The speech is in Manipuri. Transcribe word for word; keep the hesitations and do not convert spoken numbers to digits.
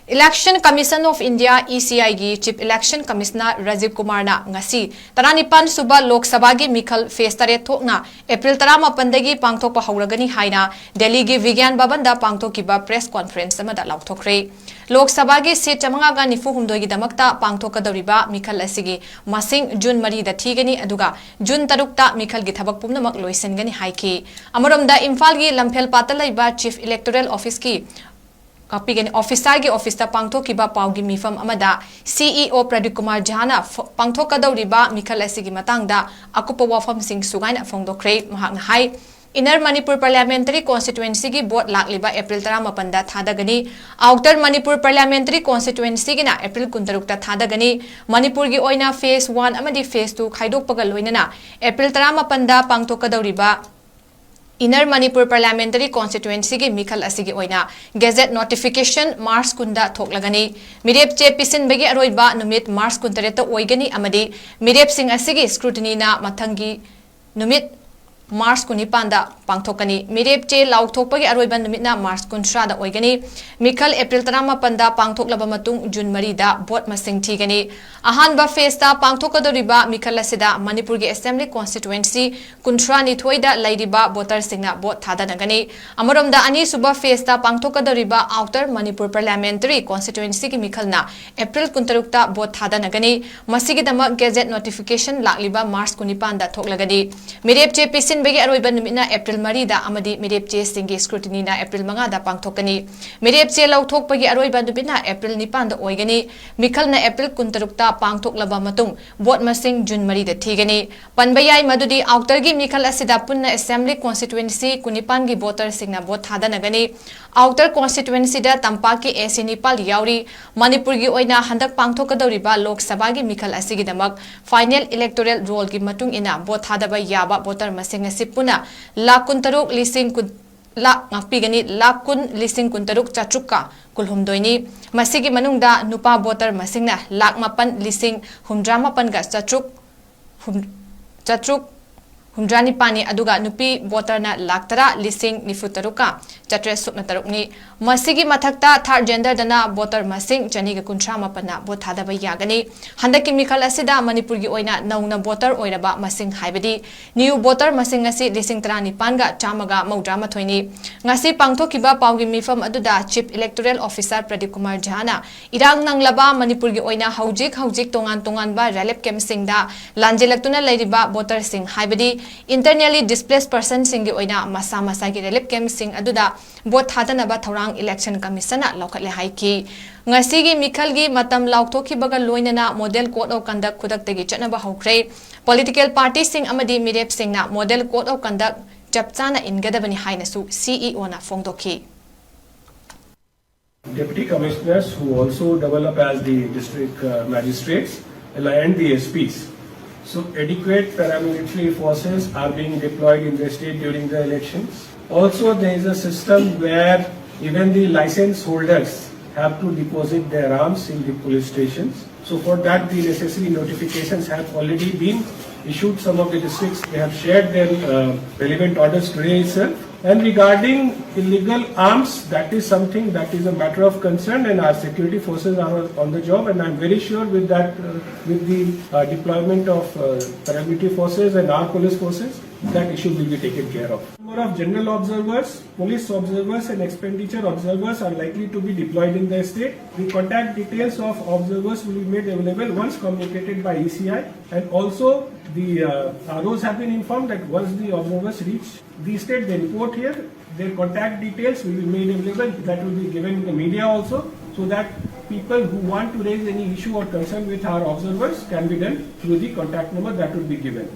Election Commission of India, E C I ꯒꯤ Chief Election Commissioner ꯔꯥꯖꯤꯕ ꯀꯨꯃꯥꯔꯅ ꯉꯁꯤ ꯇꯔꯥꯅꯤꯄꯥꯟ ꯁꯨꯕ ꯂꯣꯛ ꯁꯚꯥꯒꯤ ꯃꯤꯈꯜ phase ꯇꯔꯦꯠ ꯊꯣꯛꯅ April ꯇꯔꯥꯃꯥꯄꯟꯗꯒꯤ ꯄꯥꯡꯊꯣꯛꯄ ꯍꯧꯔꯒꯅꯤ ꯍꯥꯏꯅ ꯗꯦꯜꯂꯤꯒꯤ ꯕꯤꯒ꯭ꯌꯥꯟ ꯚꯕꯟꯗ ꯄꯥꯡꯊꯣꯛꯈꯤꯕ press conference ꯑꯃꯗ ꯂꯥꯎꯊꯣꯛꯈ꯭ꯔꯦ꯫ ꯂꯣꯛ ꯁꯚꯥꯒꯤ seat ꯆꯥꯃꯉꯥꯒ ꯅꯤꯐꯨ ꯍꯨꯝꯗꯣꯏꯒꯤꯗꯃꯛꯇ ꯄꯥꯡꯊꯣꯛꯀꯗꯧꯔꯤꯕ ꯃꯤꯈꯜ ꯑꯁꯤꯒꯤ ꯃꯁꯤꯡ ꯖꯨꯟ ꯃꯔꯤꯗ ꯊꯤꯒꯅꯤ, ꯑꯗꯨꯒ ꯖꯨꯟ ꯇꯔꯨꯛꯇ ꯃꯤꯈꯜꯒꯤ ꯊꯕꯛ ꯄꯨꯝꯅꯃꯛ ꯂꯣꯏꯁꯤꯟꯒꯅꯤ ꯍꯥꯏꯈꯤ꯫ ꯑꯃꯔꯣꯝꯗ ꯏꯝꯐꯥꯜꯒꯤ ꯂꯝꯐꯦꯜ ꯄꯥꯠꯇ ꯂꯩꯕ Chief Electoral Officeꯀꯤ ꯉꯥꯛꯄꯤꯒꯅꯤ officeꯇ ꯒꯤ officeꯇ ꯄꯥꯡꯊꯣꯛꯈꯤꯕ ꯄꯥꯎꯒꯤ ꯃꯤꯐꯝ ꯑꯃꯗ C E O Pradeep Kumar ꯖꯥꯅ ꯐ-, ꯄꯥꯡꯊꯣꯛꯀꯗꯧꯔꯤꯕ ꯃꯤꯈꯜ ꯑꯁꯤꯒꯤ ꯃꯇꯥꯡꯗ ꯑꯀꯨꯞꯄ ꯋꯥꯐꯝꯁꯤꯡ ꯁꯨꯒꯥꯏꯅ ꯐꯣꯡꯗꯣꯛꯈ꯭ꯔꯦ꯫ ꯃꯍꯥꯛꯅ ꯍꯥꯏ, Inner Manipur Parliamentary Constituencyꯒꯤ vote ꯂꯥꯛꯂꯤꯕ April ꯇꯔꯥꯃꯥꯄꯟꯗ ꯊꯥꯗꯒꯅꯤ꯫ Outer Manipur Parliamentary Constituencyꯒꯤꯅ April ꯀꯨꯟꯇꯔꯨꯛꯇ ꯊꯥꯗꯒꯅꯤ꯫ ꯃꯅꯤꯄꯨꯔꯒꯤ ꯑꯣꯏꯅ phase one ꯑꯃꯗꯤ phase two ꯈꯥꯏꯗꯣꯛꯄꯒ ꯂꯣꯏꯅꯅ April ꯇꯔꯥꯃꯥꯄꯟꯗ ꯄꯥꯡꯊꯣꯛꯀꯗꯧꯔꯤꯕ Inner Manipur Parliamentary Constituencyꯒꯤ ꯃꯤꯈꯜ ꯑꯁꯤꯒꯤ ꯑꯣꯏꯅ gazette notification March ꯀꯨꯟꯗ ꯊꯣꯛꯂꯒꯅꯤ꯫ ꯃꯤꯔꯦꯞ ꯆꯦ ꯄꯤꯁꯤꯟꯕꯒꯤ ꯑꯔꯣꯏꯕ ꯅꯨꯃꯤꯠ March ꯀꯨꯟꯇꯔꯦꯠꯇ ꯑꯣꯏꯒꯅꯤ ꯑꯃꯗꯤ ꯃꯤꯔꯦꯞꯁꯤꯡ ꯑꯁꯤꯒꯤ scrutinyꯅ ꯃꯊꯪꯒꯤ ꯅꯨꯃꯤꯠ March ꯀꯨꯟꯅꯤꯄꯥꯟꯗ ꯄꯥꯡꯊꯣꯛꯀꯅꯤ꯫ ꯃꯤꯔꯦꯞ ꯆꯦ ꯂꯥꯎꯊꯣꯛꯄꯒꯤ ꯑꯔꯣꯏꯕ ꯅꯨꯃꯤꯠꯅ March ꯀꯨꯟꯊ꯭ꯔꯥꯗ ꯑꯣꯏꯒꯅꯤ꯫ ꯃꯤꯈꯜ April ꯇꯔꯥꯃꯥꯄꯟꯗ ꯄꯥꯡꯊꯣꯛꯂꯕ ꯃꯇꯨꯡ June ꯃꯔꯤꯗ vote ꯃꯁꯤꯡ ꯊꯤꯒꯅꯤ꯫ ꯑꯍꯥꯟꯕ phaseꯇ ꯄꯥꯡꯊꯣꯛꯀꯗꯧꯔꯤꯕ ꯃꯤꯈꯜ ꯑꯁꯤꯗ ꯃꯅꯤꯄꯨꯔꯒꯤ Assembly Constituency ꯀꯨꯟꯊ꯭ꯔꯥꯅꯤꯊꯣꯏꯗ ꯂꯩꯔꯤꯕ voterꯁꯤꯡꯅ vote ꯊꯥꯗꯅꯒꯅꯤ꯫ ꯑꯃꯔꯣꯝꯗ ꯑꯅꯤꯁꯨꯕ phaseꯇ ꯄꯥꯡꯊꯣꯛꯀꯗꯧꯔꯤꯕ Outer Manipur Parliamentary Constituencyꯒꯤ ꯃꯤꯈꯜꯅ April ꯀꯨꯟꯇꯔꯨꯛꯇ vote ꯊꯥꯗꯅꯒꯅꯤ꯫ ꯃꯁꯤꯒꯤꯗꯃꯛ gazette notification ꯂꯥꯛꯂꯤꯕ March ꯀꯨꯟꯅꯤꯄꯥꯟꯗ ꯊꯣꯛꯂꯒꯅꯤ꯫ ꯃꯤꯔꯦꯞ ꯆꯦ ꯄꯤꯁꯤꯟꯕꯒꯤ ꯑꯔꯣꯏꯕ ꯅꯨꯃꯤꯠꯅ April ꯃꯔꯤꯗ ꯑꯃꯗꯤ ꯃꯤꯔꯦꯞ ꯆꯦꯁꯤꯡꯒꯤ scrutinyꯅ April ꯃꯉꯥꯗ ꯄꯥꯡꯊꯣꯛꯀꯅꯤ꯫ ꯃꯤꯔꯦꯞ ꯆꯦ ꯂꯧꯊꯣꯛꯄꯒꯤ ꯑꯔꯣꯏꯕ ꯅꯨꯃꯤꯠꯅ April ꯅꯤꯄꯥꯟꯗ ꯑꯣꯏꯒꯅꯤ꯫ ꯃꯤꯈꯜꯅ April ꯀꯨꯟꯇꯔꯨꯛꯇ ꯄꯥꯡꯊꯣꯛꯂꯕ ꯃꯇꯨꯡ vote ꯃꯁꯤꯡ June ꯃꯔꯤꯗ ꯊꯤꯒꯅꯤ꯫ ꯄꯟꯕ ꯌꯥꯏ ꯃꯗꯨꯗꯤ Outerꯒꯤ ꯃꯤꯈꯜ ꯑꯁꯤꯗ ꯄꯨꯟꯅ Assembly Constituency ꯀꯨꯟꯅꯤꯄꯥꯟꯒꯤ voterꯁꯤꯡꯅ vote ꯊꯥꯗꯅꯒꯅꯤ꯫ Outer Constituencyꯗ ꯇꯝꯄꯥꯛꯀꯤ AC ꯅꯤꯄꯥꯜ ꯌꯥꯎꯔꯤ꯫ ꯃꯅꯤꯄꯨꯔꯒꯤ ꯑꯣꯏꯅ ꯍꯟꯗꯛ ꯄꯥꯡꯊꯣꯛꯀꯗꯧꯔꯤꯕ ꯂꯣꯛ ꯁꯚꯥꯒꯤ ꯃꯤꯈꯜ ꯑꯁꯤꯒꯤꯗꯃꯛ final electoral rollꯒꯤ ꯃꯇꯨꯡ ꯏꯟꯅ vote ꯊꯥꯗꯕ ꯌꯥꯕ voter ꯃꯁꯤꯡ ꯑꯁꯤ ꯄꯨꯟꯅ ꯂꯥꯈ ꯀꯨꯟꯇꯔꯨꯛ ꯂꯤꯁꯤꯡ ꯀꯨꯟ, ꯂꯥꯈ, ꯉꯥꯛꯄꯤꯒꯅꯤ, ꯂꯥꯈ ꯀꯨꯟ ꯂꯤꯁꯤꯡ ꯀꯨꯟꯇꯔꯨꯛ ꯆꯥꯇ꯭ꯔꯨꯛꯀ ꯀꯨꯟꯍꯨꯝꯗꯣꯏꯅꯤ꯫ ꯃꯁꯤꯒꯤ ꯃꯅꯨꯡꯗ ꯅꯨꯄꯥ voter ꯃꯁꯤꯡꯅ ꯂꯥꯈ ꯃꯥꯄꯟ ꯂꯤꯁꯤꯡ ꯍꯨꯝꯗ꯭ꯔꯥ ꯃꯥꯄꯟꯒ ꯆꯥꯇ꯭ꯔꯨꯛ ꯍꯨꯝ-, ꯆꯥꯇ꯭ꯔꯨꯛ ꯍꯨꯝꯗ꯭ꯔꯥ ꯅꯤꯄꯥꯟꯅꯤ, ꯑꯗꯨꯒ ꯅꯨꯄꯤ voterꯅ ꯂꯥꯈ ꯇꯔꯥ ꯂꯤꯁꯤꯡ ꯅꯤꯐꯨ ꯇꯔꯨꯛꯀ ꯆꯥꯇ꯭ꯔꯦꯠ ꯁꯨꯞꯅ ꯇꯔꯨꯛꯅꯤ꯫ ꯃꯁꯤꯒꯤ ꯃꯊꯛꯇ third genderꯗꯅ voter ꯃꯁꯤꯡ ꯆꯅꯤꯒ ꯀꯨꯟꯊ꯭ꯔꯥ ꯃꯥꯄꯟꯅ vote ꯊꯥꯗꯕ ꯌꯥꯒꯅꯤ꯫ ꯍꯟꯗꯛꯀꯤ ꯃꯤꯈꯜ ꯑꯁꯤꯗ ꯃꯅꯤꯄꯨꯔꯒꯤ ꯑꯣꯏꯅ ꯅꯧꯅ voter ꯑꯣꯏꯔꯕ ꯃꯁꯤꯡ, ꯍꯥꯏꯕꯗꯤ new voter ꯃꯁꯤꯡ ꯑꯁꯤ ꯂꯤꯁꯤꯡ ꯇꯔꯥꯅꯤꯄꯥꯟꯒ ꯆꯥꯝꯃꯒ ꯃꯧꯗ꯭ꯔꯥ ꯃꯥꯊꯣꯏꯅꯤ꯫ ꯉꯁꯤ ꯄꯥꯡꯊꯣꯛꯈꯤꯕ ꯄꯥꯎꯒꯤ ꯃꯤꯐꯝ ꯑꯗꯨꯗ Chief Electoral Officer Pradeep Kumar ꯖꯥꯅ ꯏꯔꯥꯡ ꯅꯪꯂꯕ ꯃꯅꯤꯄꯨꯔꯒꯤ ꯑꯣꯏꯅ ꯍꯧꯖꯤꯛ ꯍꯧꯖꯤꯛ ꯇꯣꯉꯥꯟ ꯇꯣꯉꯥꯟꯕ relief campꯁꯤꯡꯗ ꯂꯥꯟꯖꯦꯜꯂꯛꯇꯨꯅ ꯂꯩꯔꯤꯕ voterꯁꯤꯡ, ꯍꯥꯏꯕꯗꯤ internally displaced personꯁꯤꯡꯒꯤ ꯑꯣꯏꯅ ꯃꯁꯥ ꯃꯁꯥꯒꯤ relief campꯁꯤꯡ ꯑꯗꯨꯗ vote ꯊꯥꯗꯅꯕ ꯊꯧꯔꯥꯡ Election Commissionꯅ ꯂꯧꯈꯠꯂꯦ ꯍꯥꯏꯈꯤ꯫ ꯉꯁꯤꯒꯤ ꯃꯤꯈꯜꯒꯤ ꯃꯇꯝ ꯂꯥꯎꯊꯣꯛꯈꯤꯕꯒ ꯂꯣꯏꯅꯅ Model Code of Conduct ꯈꯨꯗꯛꯇꯒꯤ ꯆꯠꯅꯕ ꯍꯧꯈ꯭ꯔꯦ꯫ Political partyꯁꯤꯡ ꯑꯃꯗꯤ ꯃꯤꯔꯦꯞꯁꯤꯡꯅ Model Code of Conduct ꯆꯞ ꯆꯥꯅ ꯏꯟꯒꯗꯕꯅꯤ ꯍꯥꯏꯅꯁꯨ CEOꯅ ꯐꯣꯡꯗꯣꯛꯈꯤ꯫ Deputy commissioners who also double up as the district uh, magistrates and the S Ps. So adequate paramilitary forces are being deployed in the state during the elections. Also, there is a system where even the license holders have to deposit their arms in the police stations. So for that, the necessary notifications have already been issued. Some of the districts, they have shared their uh, relevant orders today itself. And regarding illegal arms, that is something that is a matter of concern, and our security forces are on the job. And I'm very sure with that, uh, with the uh, deployment of uh, paramilitary forces and our police forces, that issue will be taken care of. Number of general observers, police observers, and expenditure observers are likely to be deployed in the state. The contact details of observers will be made available once communicated by E C I, and also the uh, R Os have been informed that once the observers reach the state, they report here, their contact details will be made available. That will be given in the media also, so that people who want to raise any issue or concern with our observers can be done through the contact number that will be given.